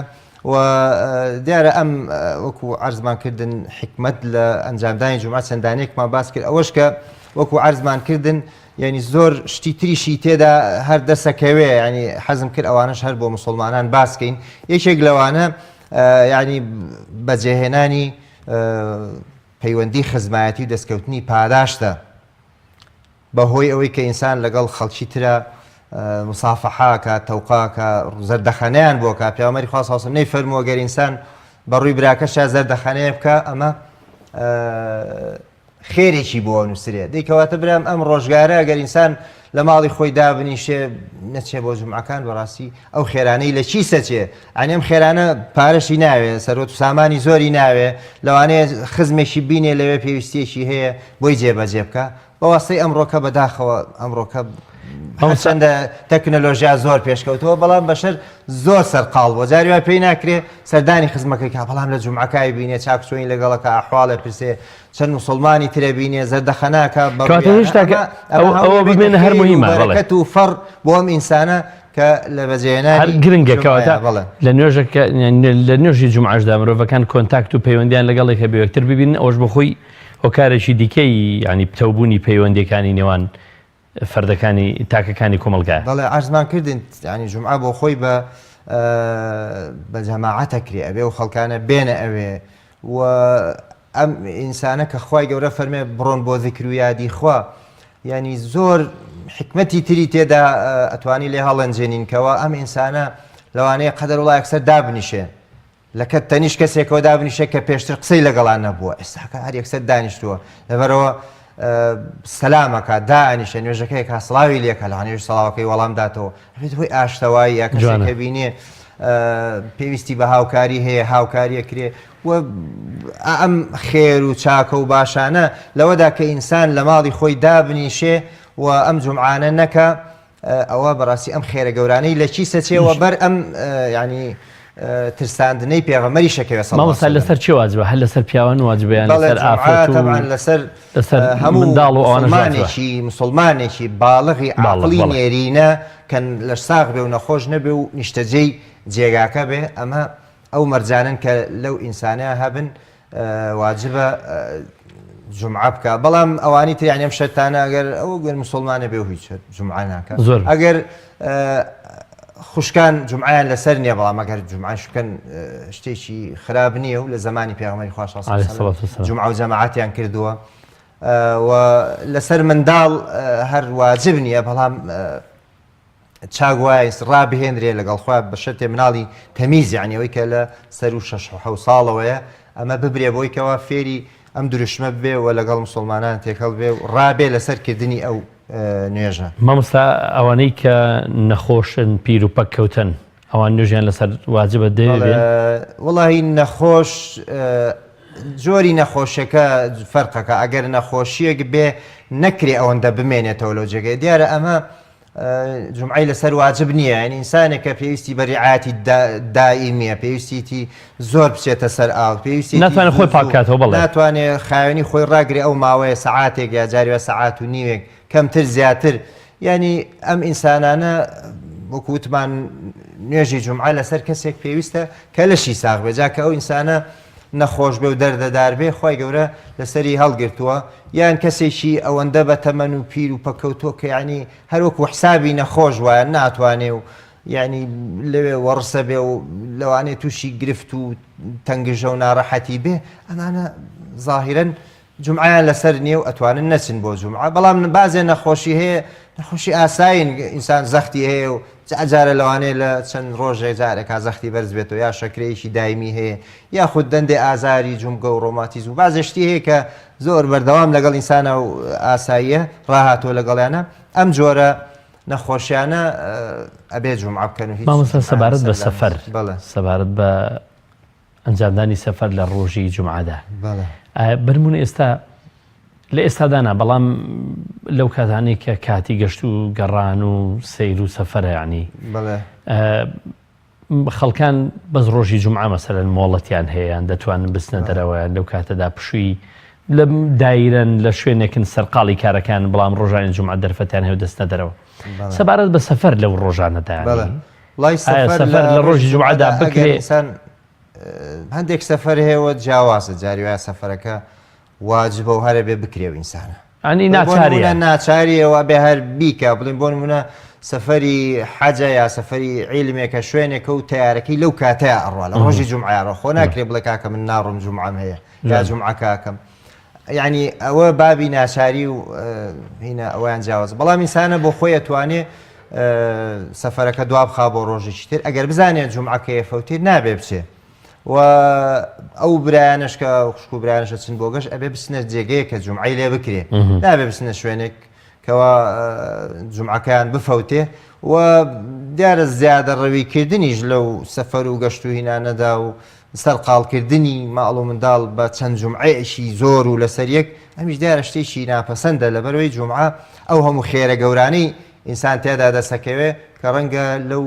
و دیارە ئەم وەکو عەرزمان کردن حیکمەت لە ئەنجامدانی جومعە چەندانێکمان باس کرد ئەوەش کە وەکو عەرزمان کردن یعنی زۆر شتی تریشی تێدا هەر دەسەکەوێ ینی حەزم کرد ئەوانەش هەر بۆ مسلمانان باسکەین یەکێک لەوانە ینی بەجێهێنانی پەیوەندی خزمایەتی و دەستکەوتنی پاداشتە بە هۆی ئەوەی کە ئینسان لەگەڵ خەڵکی ترا مسافحە ئەکا، تەوقە ئەکا، زەردەخەنەیان بۆ ئەکا، پێغەمبەری خوا صلی اللە علیە و سلم نەیفەرمووە گەر ئینسان بە ڕووی براکەشیا زەردەخەنەیە بکا ئەمە خێرێکی بۆ نووسرێ. دەی کەواتە برام ئەم ڕۆژگارە گەر ئینسان لە ماڵی خۆی دابنیشێ نەچێ بۆ جومعەکان بەڕاستی ئەو خێرانەی لە چی سەچێ ئەنی ئەم خێرانە پارەشی ناوێ سەرۆت و سامانی زۆری ناوێ لەوانەیە خزمێکی بینێ لەوێ پێویستیەکی هەیە بۆی جێبەجێ بکە بە واسطەی ئەمڕۆکە بەداخەوە ئەمڕۆکە هەرچەندە تەکنەلۆژیا زۆر پێشکەوتەوە بەڵام بەشەر زۆر سەرقاڵ بۆ جاری وای پێی ناکرێ سەردانی خزمەکەی کا بەڵام لە جومعەکای بینێ چاکچۆین لەگەڵەکە ئەحواڵێ پرسێ چەند مسلمانی ترە بینێ زەردەخەناکە کەواتە هێشتا کە ئەوە بمێنە هەر مهمە بەڵێ. بەرەکەت و فەڕ بۆ ئەم ئینسانە کە لە بەجێهێنانی هەر گرنگە جومعەیە کەواتە بەڵێ. لە نوێژەکە لە نوێژی جومعەشدا مرۆڤەکان contact و پەیوەندیان لەگەڵ یەکە بە یەکتر ببینن ئەوەش بۆ خۆی هۆکارێکی دیکەی یانی پتەوبوونی پەیوەندیەکانی نێوان فەردەکانی تاکەکانی کۆمەڵگایە. بەڵێ عەرزمان کردن یانی جومعە بۆ خۆی بە بە جەماعەت ئەکرێ ئەبێ ئەو خەڵکانە بێنە ئەوێ و ئەم ئینسانە کە خوای گەورە فەرمێ بڕۆن بۆ ذکر و یادی خوا یعنی زۆر حکمەتی تری تێدا ئەتوانی لێ هەڵەنجێنین کەەوە ئەم ئینسانە لەوانەیە قەدەر وڵا یەکسەر دابنیشێ لەکە تەنیش کەسێکەوە دابنیشێ کە پێشتر قسەی لەگەڵا نەبووە ئێستاکە هەر یەکسەر دانیشتووە لەبەرەوە سەلامەکە دانیشە نوێژەکەی کا سڵاوی لێکە لە نوێژ سەڵاوەکەی وەڵام داتەوە ئەبێت هۆی ئاشتەوایی یا کەسێک کە بینێ پێویستی بە هاوکاری هەیە هاوکاریە کرێ و ئەم خێر و چاکە و باشانە لەوەدا کە ئینسان لە ماڵی خۆی دابنیشێ و ئەم جومعانە نەکە ئەوە بەڕاستی ئەم خێرە گەورانەی لە چی سەچێوە بەر ئەم ینی ترساندنەی پێغەمبەری شەکەوێ صلی الله مامۆستا لەسەر چێ واجبە هەر لەسەر پیاوان واجبە یان لەسەر ئافرەت و لەسەر لەسەر هەموو منداڵ و ئەوانەش واجبە؟ مسلمانێکی مسلمانێکی باڵغی باڵغ عاقڵی بەڵێ. نێرینە کە لەش ساغ بێ و نەخۆش نەبێ و نیشتەجێی جێگاکە بێ ئەمە ئەو مەرجانەن کە لەو ئینسانە هەبن واجبە جومعە بکە بەڵام ئەوانی تر یانی ئەم شەرتانە ئەگەر ئەو گەر مسلمانە بێ و هیچ جومعە ناکە زۆر ئەگەر خوشکان جومعیان لەسەر نییە بەڵام ئەگەر جومعەش بکەن شتێکی خراپ نییە و لە زمانی پێغەمبەری خوا صلی الله علیه و سلم جومعە و جەماعەتیان کردووە و لەسەر منداڵ هەر واجب نییە بەڵام چاک وایە ڕابهێنرێ لەگەڵ خۆیا بە شەرتێ مناڵی تەمیز یانی ئەوەی کە لە سەروو شەش و حەو ساڵەوەیە ئەمە ببرێ بۆی کەوا فێری ئەم دروشمە ببێ و لەگەڵ مسوڵمانان تێکەڵ بێ و ڕابێ لەسەر کردنی ئەو نوێژە. مامۆستا ئەوانەی کە نەخۆشن پیر و پەک کەوتن ئەوان نوێژیان لەسەر واجبە دەوێ بێن؟ وەڵاهی نەخۆش جۆری نەخۆشیەکە فەرقەکە ئەگەر نەخۆشیەک بێ نەکرێ ئەوەندە بمێنێتەوە لەو جێگەیە دیارە ئەمە جومعەی لەسەر واجب نییە یعنی ئینسانێک کە پێویستی بە ریعایەتی دائیمیە پێویستیتی زۆر بچێتە سەر ئاو پێویستی ناتوانێت خۆی پاکاتەوە بەڵێ ناتوانێت خاوێنی خۆی ڕاگرێ ئەو ماوەیە سەعاتێک یا جاری وایە سەعات و نیوێک کەمتر زیاتر یعنی ئەم ئینسانانە وەکو وتمان نوێژی جومعە لەسەر کەسێک پێویستە کە لەشی ساغ بێ جا کە ئەو ئینسانە نەخۆش بێ و دەردەدار بێ خوای گەورە لەسەری هەڵگرتووە یان کەسێکی ئەوەندە بە تەمەن و پیر و پەکەوتووە کە یعنی هەر وەکو حسابی نەخۆش وایە ناتوانێ و یعنی لەوێ وەڕسە بێ و لەوانەیە تووشی گرفت و تەنگژە و ناڕەحەتی بێ ئەمانە ظاهرەن جومعەیان لەسەر نییە و ئەتوانن نەچن بۆ جومعە بەڵام بازێ نەخۆشی هەیە نەخۆشی ئاسایین ئینسان زەختی هەیە و جارە لەوانەیە لە چەند ڕۆژێک جارێکا زەختی بەرز بێتەوە یا شەکرەیەکی دایمی هەیە یاخود دەندێ ئازاری جومگە و ڕۆماتیزم و بازێ شتی هەیە کە زۆر بەردەوام لەگەڵ ئینسانە و ئاساییە ڕاهاتووە لەگەڵیانە ئەم جۆرە نەخۆشیانە ئەبێ جومعە بکەن و هیچ مامۆستا سەبارەت بە سەفەر بەڵێ سەبارەت بە ئەنجامدانی سەفەر لە ڕۆژی جومعەدا بەرمونە ئێستا لە ئێستادا نا بەڵام لەو کاتانەی کە کاتی گەشت و گەڕان و سەیر و سەفەرە ینی خەڵکان بەس ڕۆژی جمعە مەسەرەن مۆڵەتیان هەیەیان دەتوانن بچنە دەرەوەیان لەو کاتەدا پشووی لە دایرەن لە شوێنێکن سەرقاڵی کارەکان بەڵام ڕۆژانی جمعە دەرفەتیان هەیە دەستنە دەرەوە سەبارەت بە سەفەر لەو ڕۆژانەدا وڵای ئایا سەفەر سەفەر لە ڕۆژی جومعەدا ئەگەر بکرێ؟ ئینسان هەندێک سەفەر هەیە جیاوازە جاری وایە سەفەرەکە واجبە و هەرە بێ بکرێ و ئینسانە ئەنی بۆ ناچاریە نمونە ناچاریەوە بێ هەر بیکە بڵێن بۆ نمونە سەفەری حەجە یا سەفەری عیلمێکە شوێنێکە و تەیارەکەی لەو کاتەیە ئەڕوا لە ڕۆژی جومعە ڕۆ خۆ ناکرێ بڵێ کاکە من ناڕۆم جومعەم هەیە یا جومعەکە ئەکەم یعنی ئەوە بابی ناچاری و هینە ئەویان جیاواز بەڵام ئینسانە بۆ خۆی ئەتوانێ سەفەرەکە دوا بخا بۆ ڕۆژێکی تر ئەگەر بزانێت جومعەکەیە فەوتێ نابێ بچێ. و ئەو برایانەش کە خوشک و برایانەش ئەچن بۆ گەشت ئەبێ بچنە جێگەیەک کە جومعەی لێ بکرێ نابێ بچنە شوێنێک کەوا جومعەکەیان بفەوتێ و دیارە زیادە ڕەویکردنیش لەو سەفەر و گەشت و هینانەدا و سەرقاڵکردنی ماڵ و منداڵ بە چەند جومعەیەکی زۆر و لەسەر یەک ئەمیش دیارە شتێکی ناپەسەندە لەبەرەوەی جومعە ئەو هەموو خێرە گەورانەی ئینسان تیادا دەسەکەوێ کە ڕەنگە لەو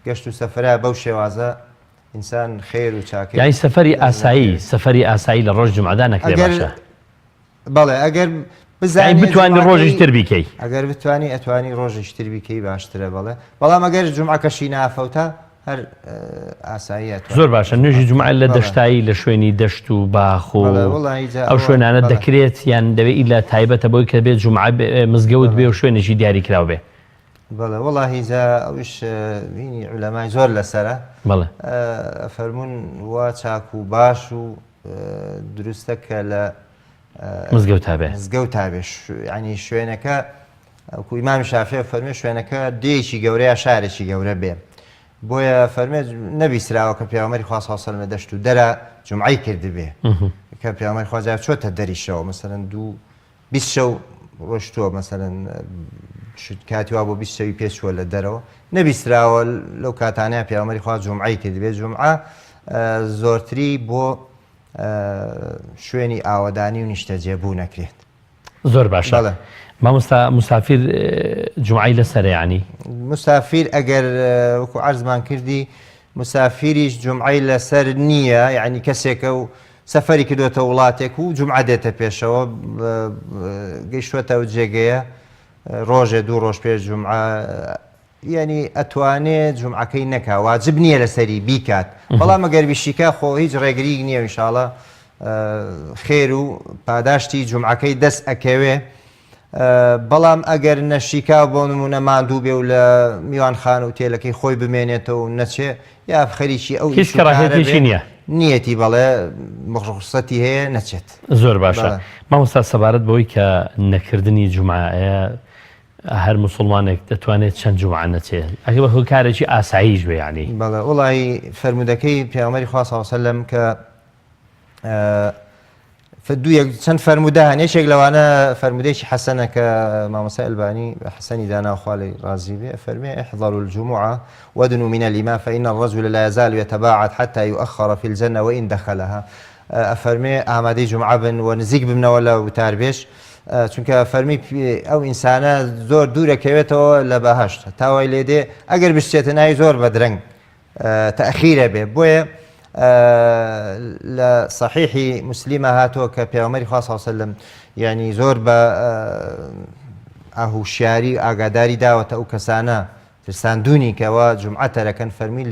گەشت و سەفرە بەو شێوازە ئینسان خێر و چاکەی یانی سەفەری ئاسایی سەفەری ئاسایی لە ڕۆژ جومعەدا نەکرێ ئەگەر باشە. بەڵێ ئەگەر یانی بزانێ بتوانی جومعەکەی ڕۆژیش تر بیکەی. ئەگەر بتوانی ئەتوانی ڕۆژیش تر بیکەی باشترە بەڵێ بەڵام ئەگەر جومعەکەشی نافەوتا هەر ئاساییە ئەتوانی زۆر باشە نوێژی جومعە لە بەڵێ. دەشتایی لە شوێنی دەشت و باخ و بەڵێ وەڵاهی جا ئەو ئەوە شوێنانە بەڵێ. دەکرێت یان دەبێ ئیلا تایبەتە بۆی کە بێ جومعە بێ مزگەوت بێ و شوێنێکی دیاریکراو بێ؟ بەڵێ وەڵاهی جا ئەوش بینی عولەمای زۆر لەسەرە بەڵێ. ئەفەرموون وا چاک و باش و دروستە کە لە مزگەوتا بێ. مزگەوتا بێ یعنی شوێنەکە وەکو ئیمامی شافعی فەرمێ شوێنەکە دێیەکی گەورە یا شارێکی گەورە بێ بۆیە فەرمێ نەبیستراوە کە پێغەمبەری خوا صلی الله علیه و دەشت و دەرە جومعەی کردبێ کە پێغەمبەری خوا جا چۆتە دەریشەوە مەسەلەن دوو 20 شەو ڕۆشتووە مەسەلەن کاتی وا بۆ 20 شەوی پێ چووە لە دەرەوە نەبیستراوە لەو کاتانەیە پێغەمبەری خوا جومعەی کردبێ جومعە زۆرتری بۆ شوێنی ئاوەدانی و نیشتەجێبوو نەکرێت. زۆر باشە بەڵێ. مامۆستا مسافیر جومعەی لەسەرە یانی؟ مسافیر ئەگەر وەکو عەرزمان کردی مسافیریش جومعەی لەسەر نییە یعنی کەسێکە و سەفەری کردوێتە وڵاتێک و جومعە دێتە پێشەوە گەیشتوەتە ئەو جێگەیە ڕۆژێ دوو ڕۆژ پێش جومعە یانی ئەتوانێ جومعەکەی نەکا واجب نییە لەسەری بیکات بەڵام ئەگەر بیشیکا خۆ هیچ ڕێگریک نییە ئینشاڵا خێر و پاداشتی جومعەکەی دەست ئەکەوێ بەڵام ئەگەر نەشیکا بۆ نمونە ماندوو بێ و لە میوانخان و تێلەکەی خۆی بمێنێتەوە و نەچێ یا خەریکی ئەو هیچ کەڕاهێتێکی نییە نیەتی بەڵێ ڕوخسەتی هەیە نەچێت. زۆر باشە مامۆستا سەبارەت بەوەی کە نەکردنی جومعە هەر موسوڵمانێک دەتوانێت چەند جومعە نەچێ ئەگەر بە هۆکارێکی ئاساییش بێ یانی. بەڵێ وەڵاهی فەرموودەکەی پێغەمبەری خوا صلی اللە علیە وسلم کە دوو یەک چەند فەرموودە هەن یەکێک لەوانە فەرموودەیەکی حەسەنە کە مامۆستای ئەلبانی بە حەسەنی دانا خوا لێی ڕازی بێ فەرمێ احذروا الجمعة وادنوا من الإمام فإن الرجل لا يزال يتباعد حتى يؤخر في الجنة وإن دخلها ئەفەرمێ ئامادەی جومعە بن و نزیک ببنەوە لە وتاربێژ چونکە فەرمی ئەو ئینسانە زۆر دوورەکەوێتەوە لە بەهشت تاوای لێ دێ ئەگەر بشتێتە ناوی زۆر بە درەنگ تەخیرە بێ بۆیە لە صحیحی مسللیمە هاتووە کە پێغەمبەری خوا صلی وسلم یعنی زۆر بە ئاهوشیاری ئاگاداری داوەتە ئەو کەسانە ترساندونی کەوا جومعە تەرەکەن فەرمی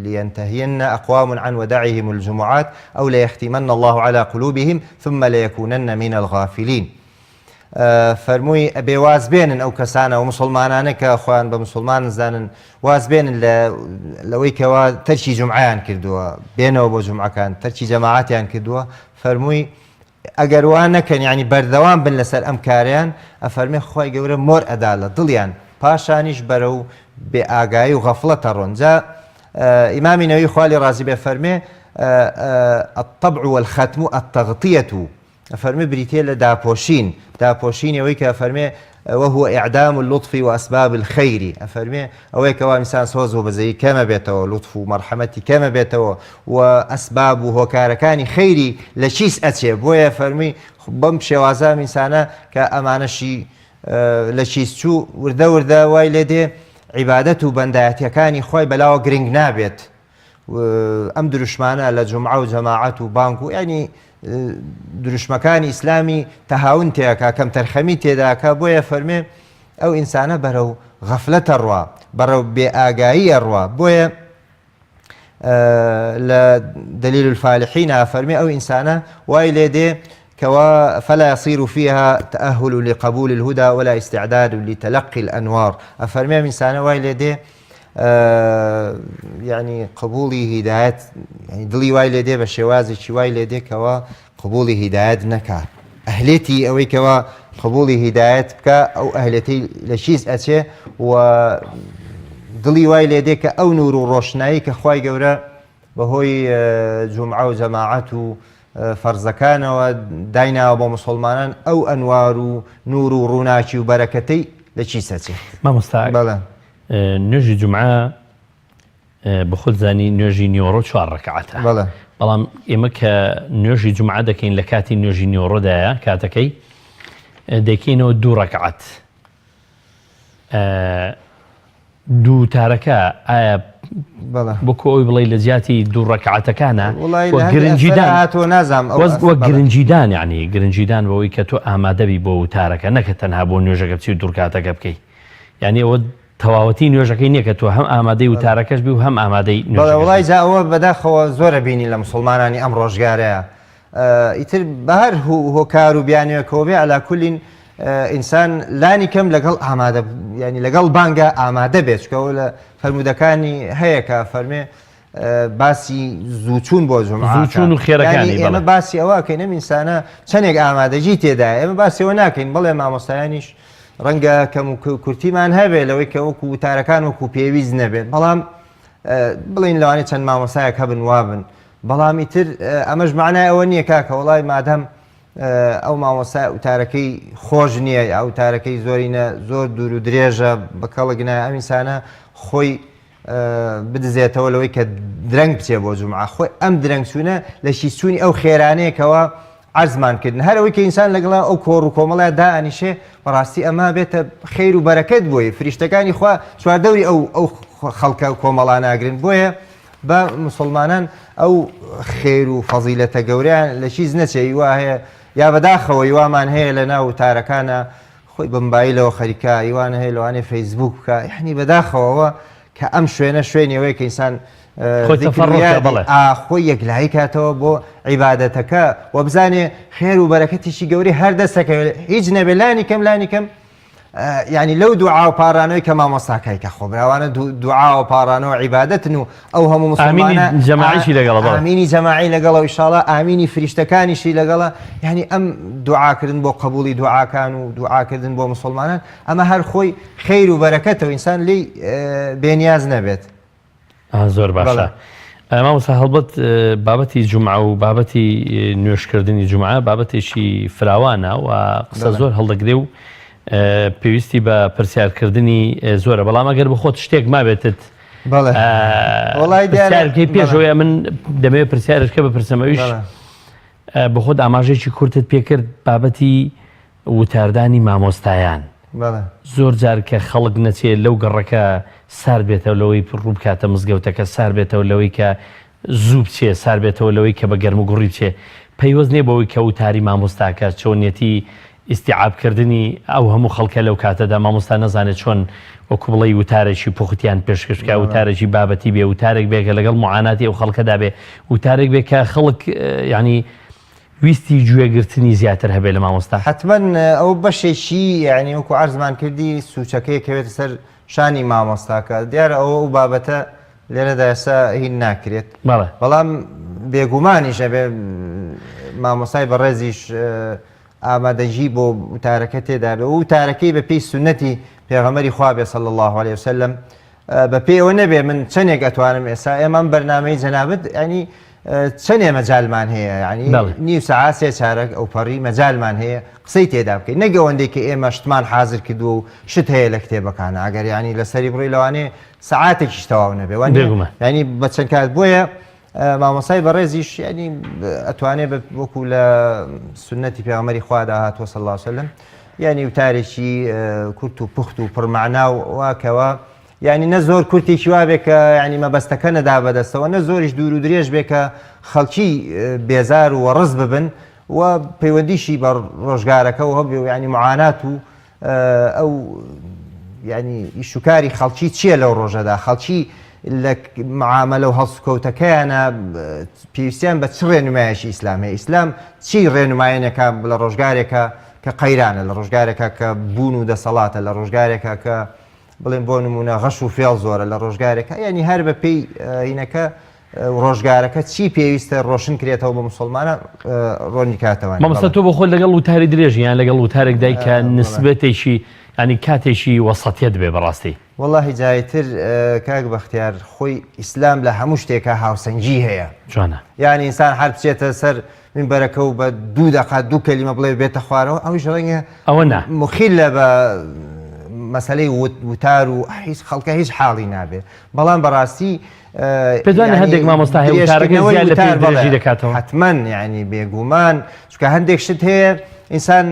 لینتهین اقوام عن ودعهم الجمعات او لیختمن اللە علی قلوبهم ثم لیکونن من الغافلین فەرمووی ئەبێ واز بێنن ئەو کەسانە و مسلمانانە کە خۆیان بە مسلمان زانن واز بێنن لە لەوەی کەوا تەرکی جمعیان کردووە بێنەوە بۆ جمعەکان تەرکی جەماعاتیان کردووە فەرمووی ئەگەر وا نەکەن یانی بەردەوام بن لەسەر ئەم کارەیان ئەفەرمێ خوای گەورە مۆر ئەدا لە دڵیان پاشانیش بەرەو بێ ئاگایی و غەفڵەت ئەڕۆن جا ئیمامی نەوی خوا لێ ڕازی بێ فەرمێ الطبع والختم التغطیة ئەفەرمێ بریتیە لە داپۆشین داپۆشینی ئەوەی کە ئەفەرمێ وهو اعدام اللطف واسباب الخیر ئەفەرمێ ئەوەیە کەوا ئینسان سۆز و بەزەیی کەمە بێتەوە لوتف و مەرحەمەتی کەمە بێتەوە و ئەسباب و هۆکارەکانی خەیری لە کیس ئەچێ بۆیە فەرمی بەم شێوازە ئەم ئینسانە کە ئەمانەشی لە کیس چوو وردە وردە وای لێ دێ عیبادەت و بەندایەتیەکانی خۆی بەلاوە گرنگ نابێت ئەم دروشمانە لە جومعە و جەماعەت و بانگ و یعنی دروشمەکانی ئیسلامی تەهاون تێکا کەم تەرخەمی تێداکە بۆیە فەرمێ ئەو ئینسانە بەرەو غەفلەت ئەڕوا بەرەو بێ ئاگایی ئەڕوا بۆیە لە دلیل الفالحین فەرمی ئەو ئینسانە وای لێ دێ کەوا فلا يصير فيها تأهل لقبول الهدى ولا استعداد لتلقي الأنوار ئەفەرمێ ئەم ئینسانە وای لێ دێ یعنی قبولی هیدایەت دڵی وای لێ دێ بە شێوازێکی وای لێ دێ کەوا قبولی هیدایەت نەکا ئەهلێتی ئەوەی کەوا قبولی هیدایەت بکە ئەو ئەهلێتی لە چیز ئەچێ و دڵی وای لێ دێ کە ئەو نور و ڕۆشنایی کە خوای گەورە. بەهۆی جومعە و جەماعەت و فەرزەکانەوە دایناوە بۆ موسڵمانان ئەو ئەنوار و نور و ڕووناکی و بەرەکەتەی لە کیس ئەچێت. مامۆستا بەڵێ. نوێژی جومعە بەخۆت زانی نوێژی نیوەڕۆ چوار ڕکعاتە بەڵێ. بەڵام ئێمە کە نوێژی جومعە دەکەین لە کاتی نوێژی نیوەڕۆدایە کاتەکەی دەکەینەوە دوو ڕکعات دوو وتارەکە ئایا وەکو ئەوی بڵێ لە جیاتی دوو ڕکعاتەکانە گرنگیدان هاتووە نازانم وەک گرنگیدان یعنی گرنگیدان بەوەی کە تۆ ئامادەبی بۆ وتارەکە نەکە تەنها بۆ نوێژەکە بچی و دوورکاتەکە بکەی یعنی ئەوە تەواوەتی نوێژەکەی نییە کە تۆ هەم ئامادەی وتارەکەش بی و هەم ئامادەی وڵی جا ئەوە بەداخەوە زۆرە بینی لە مسلمانانی ئەم ڕۆژگارەیە ئیتر بە هەر هۆکار و بیانوێکەوە بێ علا کولین ئینسان لانی کەم لەگەڵ ئامادە ینی لەگەڵ بانگە ئامادە بێت چکەوە لە فەرمودەکانی هەیە کە فەرمێ باسی زووچوون بۆ زووچوون و خێرەکانی ئێمە باسی ئەوە کەین ئەم ئینسانە چەندێک ئامادەگی تێدا ئێمە باسیەوە ناکەین بڵێ مامۆستایانیش ڕەنگە کەم و کورتیمان هەبێ لەوەی کە وەکو وتارەکان وەکو پێویست نەبێت بەڵام بڵین لەوانێ چەند مامۆسایەک هەبن وابن بەڵام ئیتر ئەمەش مەعنای ئەوە نییە کاکە وەڵای مادەم ئەو مامۆستا وتارەکەی خۆش نییە یا وتارەکەی زۆرینە زۆر دوور و درێژە بە کەڵک نایە ئەم ئینسانە خۆی بدزێتەوە لەوەی کە درەنگ بچێ بۆ جومعە خۆی ئەم درەنگ چوونە لە شیچوونی ئەو خێرانەیەکەوە عەرزمان کردن هەر ئەوەی کە ئینسان لەگەڵ ئەو کۆڕ و کۆمەڵە دائەنیشێ بەڕاستی ئەمە بێتە خێر و بەرەکەت بۆی فریشتەکانی خوا چواردەوری ئەو ئەو خەڵکە و کۆمەڵاناگرن بۆیە با موسڵمانان ئەو خێر و فەزیلەتە گەورەیان لە چیز نەچێ هیوا هەیە یا بەداخەوە هیوامان هەیە لە ناو وتارەکانە خۆی بە مبایلەوە خەریکە هیوانە هەیە لەوانەیە فەیسبوک بکە یعنی بەداخەوەوە کە ئەم شوێنە شوێنی ئەوەیە کە ئینسان خۆی تەفەڕ بکە بەڵێ خۆی یەکلایی کاتەوە بۆ عیبادەتەکە و بزانێ خێر و بەرەکەتێکی گەورەی هەر دەستەکەوێت هیچ نەبێ لانی کەم لانی کەم یانی لەو دوعا و پاڕانەوەی کە مامۆستاکای کە خۆ براوانە دوعا و پاڕانەوە عیبادەتن و ئەو هەموو مسلمانە جەماعیشی لەگەڵە بەڵێ. ئامینی جەماعی لەگەڵە و ئیشاڵا ئامینی فریشتەکانیشی لەگەڵە یعنی ئەم دوعاکردن بۆ قبوڵی دوعاکان و دوعاکردن بۆ مسلمانان ئەمە هەر خۆی خەیر و بەرەکەتە و ئینسان لێی بێنیاز نەبێت. زۆر باشە مامۆستا هەڵبەت بابەتی جومعە و بابەتی نوێژکردنی جومعە بابەتێکی فراوانە و قسە زۆر هەڵدەگرێ و پێویستی بە پرسیارکردنی زۆرە بەڵام ئەگەر بخۆت شتێک مابێتت پرسیارکەی پێشەوەی من دەمەوێت پرسیارشکە بپرسم ئەویش بەخۆت ئاماژێکی کورتت پێکرد بابەتی وتاردانی مامۆستایان. زۆر جار کە خەڵک نەچێ لەو گەڕەکە سارد بێتەوە لەوەی ڕوو بکاتە مزگەوتەکە، سار بێتەوە لەوەی کە زوو بچێ، سار بێتەوە لەوەی کە بە گەرموگوڕی بچێ. پەیوەست نیە بەوەی کە وتاری مامۆستاکە چۆنیەتی ئیستیعاب کردنی ئەو هەموو خەڵکە لەو کاتەدا مامۆستا نەزانێ چۆن وەکو بڵێی وتارێکی پوختیان پێشکەش بکا، وتارێکی بابەتی بێ، وتارێک بێ کە لەگەڵ موعاناتی ئەو خەڵکەدا بێ، وتارێک بێ کە خەڵک یانی ویستی گوێگرتنی زیاتر هەبێ لە مامۆستا. حەتمەن ئەوە بەشێکی یانی وەکو عەرزمان کردی سوچەکەی کەوێتە سەر شانی مامۆستاکە دیارە ئەوە ئەو بابەتە لێرەدا ئێستا هین ناکرێت بەڵێ. بەڵام بێگومانیش ئەبێ مامۆستای بەڕێزیش ئامادەگی بۆ وتارەکە تێدا بێ و وتارەکەی بە پێی سوننەتی پێغەمبەری خوا بێ صلی اللە علیه وسلم بە پێی ئەوە نەبێ من چەندێک ئەتوانم ئێستا ئێمە ئەم بەرنامەی جەنابت ینی چەندێ مەجالمان هەیە ینی نیو سەعات سێ چارەک ئەوپەڕی مەجالمان هەیە قسەی تێدا بکەین نەک ئەوەندەی کە ئێمە شتمان حازر کردووە و شت هەیە لە کتێبەکانە ئەگەر ینی لەسەری بڕی لەوانەیە سەعاتێکیش تەواو نەبێ وانیە بێگومان. ینی بە چەند کات بۆیە مامۆستای بەڕێزیش ینی ئەتوانێ بە وەکو لە سنەتی پێغەمبەری خوادا هاتووە صلی الله علیه وسلم یعنی وتارێکی کورت و پوخت و پڕمەعنا و واکەوە یعنی نە زۆر کورتێکی وابێ کە یعنی مەبەستەکە نەدا بەدەستەوە نە زۆریش دوور و درێژ بێ کە خەڵکی بێزار و وەڕز ببن و پەیوەندیشی بە ڕۆژگارەکەەوە هەبێ و یعنی معانات و ئەو یعنی ئیشوکاری خەڵکی چییە لەو ڕۆژەدا خەڵکی لە معامەلە و هەڵسوکەوتەکەیانە پێویستیان بە چ ڕێنمایەکی ئیسلام هەیە ئیسلام چی ڕێنمایەنێکە لە ڕۆژگارێکە کە قەیرانە لە ڕۆژگارێکە کە بوون و دەسەڵاتە لە ڕۆژگارێکە کە بڵێن بۆ نمونە غەش و فێڵ زۆرە لە ڕۆژگارێکە یعنی هەر بە پێی هینەکە ڕۆژگارەکە چی پێویستە ڕۆشن کرێتەوە بۆ مسلمانان ڕۆنی کاتەوە. مامۆستا تۆ بۆ خۆت لەگەڵ وتاری درێژی یان لەگەڵ وتارێک دای کە نسبەتێکی یانی کاتێکی وەسەتیەت بێ بەڕاستی. وەڵاهی جا ئیتر کاک بەختیار خۆی ئیسلام لە هەموو شتێکا هاوسەنگی هەیە. جوانە. یانی ئینسان هەر بچێتە سەر مینبەرەکە و بە دوو دەقە دوو کەلیمە بڵێ بێتە خوارەوە ئەویش ڕەنگە ئەوە نا. موخیلە بە مەسەلەی وتار و هیچ خەڵکە هیچ حاڵی نابێ بەڵام بەڕاستی پێت وانیە هەندێک مامۆستا هەیە وتارەکەی زیاد لە پێویست درێژی دەکاتەوە؟ حەتمەن یانی بێگومان چونکە هەندێک شت هەیە ئینسان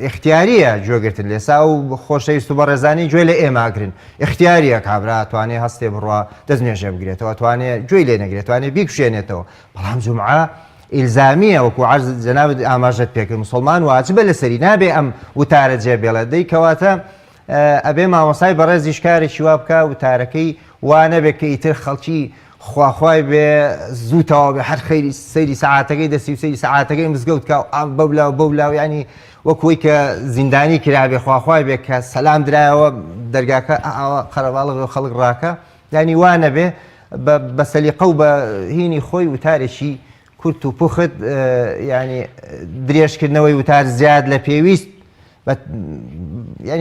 ئیختیاریە گوێگرتن لێسا ئەو خۆشەویست و بەڕێزانی گوێ لە ئێمە ئەگرن ئیختیاریە کابرا توانێ هەستێ بڕوا دەست نوێژێ بگرێتەوە توانێ گوێی لێ نەگرێت توانێ بیکشێنێتەوە بەڵام جومعە ئیلزامیە وەکو عەرز جەنابت ئاماژەت پێکرد مسلمان واجبە لەسەری نابێ ئەم وتارە جێ بێڵێت دەی کەواتە ئەبێ مامۆستای بەڕێزیش کارێکی وا بکا وتارەکەی وا نەبێ کە ئیتر خەڵکی خواخوای بێ زوو تەواو بێ هەر خەیری سەیری سەعاتەکەی دەستی و سەیری سەعاتەکەی مزگەوت کا و ئام بەولا و بەولا و یانی وەک وەی کە زیندانی کرابێ خواخوای بێ کە سەلام درایەوە دەرگاکە ئاوا قەرەباڵغ بێ و خەڵک ڕاکا یانی وا نەبێ بە بە سەلیقە و بە هینی خۆی وتارێکی کورت و پوخت یانی درێژکردنەوەی وتار زیاد لە پێویست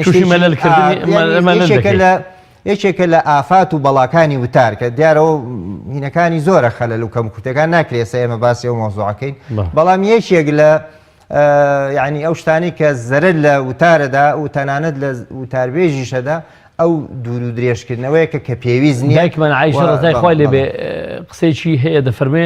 تووشی مەلەل کردنی مەلەل یەکێکە لە یەکێکە لە ئافات و بەڵاکانی وتار کە دیارەوە هینەکانی زۆرە خەلەل و کەم کورتەکان ناکرێت سە ئێمە باسی ئەو مەوزوعەکەین بەڵام یەکێک لە یعنی ئەو شتانی کە زەرەر لە وتارەدا و تەنانەت لە وتاربێژیشەدا ئەو دوور و درێژکردنەوەیە کە کە پێویست نییە دایکمان عایشە ڕزای خوای لێ بێ قسەیەکی هەیە دەفەرمێ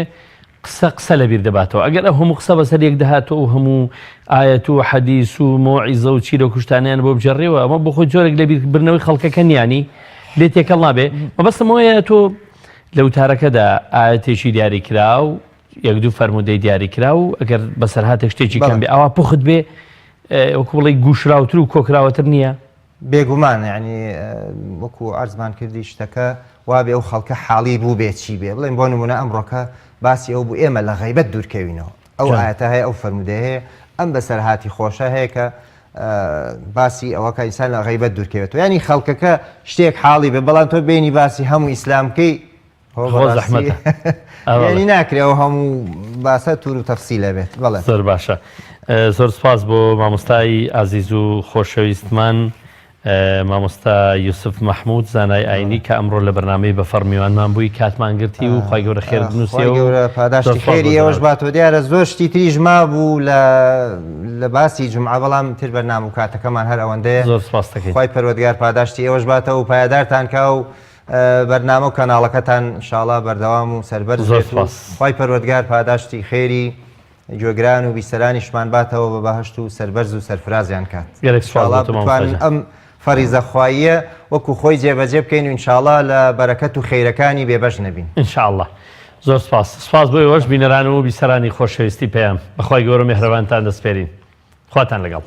قسە قسە لەبیر دەباتەوە ئەگەر ئەو هەموو قسە بەسەر یەک دەهاتەوە و هەموو ئایەت و حەدیس و مۆعیزە و چیرۆک و شتانیان بۆ بگێڕیەوە ئەمە بۆ خۆی جۆرێک لەبیر بردنەوەی خەڵکەکە نیانی لێ تێکەڵ نابێ مەبەستم ئەوەیە تۆ لە وتارەکەدا ئایەتێکی دیاریکراو یەک دوو فەرموودەی دیاریکراو ئەگەر بەسەرهاتێک شتێکی کەم بێ ئەوا پوخت بێ وەکو بڵێی گوشراوتر و کۆکراوەتر نییە؟ بێگومان یانی وەکو عەرزمان کردی شتەکە وابێ ئەو خەڵکە حاڵی بووبێ چی بێ بڵێن بۆ نمونە ئەمڕۆکە باسی ئەو بوو ئێمە لە غەیبەت دوورکەوینەوە ئەو ئاەتە هەیە ئەو فەرمودەیە هەیە ئەم بەسەرهاتی خۆشە هەیە کە باسی ئەوە کە ئینسان لە غەیبەت دوورکەوێتەوە ینی خەڵکەکە شتێک حاڵی بێ بەڵام تۆ بینی باسی هەموو ئیسلامکەی خۆ زەحمەتە یعنی ناکرێ ئەو هەموو باسە تور و تەفسیلە بێت بەڵێ زۆر باشە زۆر سپاس بۆ مامۆستای ئازیز و خۆشەویستمان مامۆستا یوسف مەحمود زانای ئاینی کە ئەمڕۆ لە بەرنامەی بەفەڕ میوانمان بووی کاتمان گرتی و خوای گەورە خێرت بنووسێ و گەورە پاداشتی خێری ئێوەش باتەوە دیارە زۆر شتی تریش مابوو لە لە باسی جومعە بەڵام تر بەرنامە و کاتەکەمان هەر ئەوەندەیە زۆر سپاس دەکەین خوای پەروەردگار پاداشتی ئێوەش باتەوە و پایەدارتان کا و بەرنامە و کەناڵەکەتان ان شاءاللە بەردەوام و سەربەرز زۆر بێت و سوپاس. خوای پەروەردگار پاداشتی خێری گوێگران و بیسەرانیشمان باتەوە بە بەهەشت و سەربەرز و سەرفرازیان کات گەلێک سوپاس ان شاءاللە بۆ تۆ مامۆستا بتوانین گیان. ئەم فەریزە خواییە وەکو خۆی جێبەجێ بکەین و ان شاءاللە لە بەرەکەت و خەیرەکانی بێبەش نەبین. ان شاءاللە. زۆر سوپاس. سوپاس بۆ ئێوەش بینەران و بیسەرانی خۆشەویستی پەیام. بەخوای گەورە و مێهرەبانتان دەسپێرین. خواتان لەگەڵ.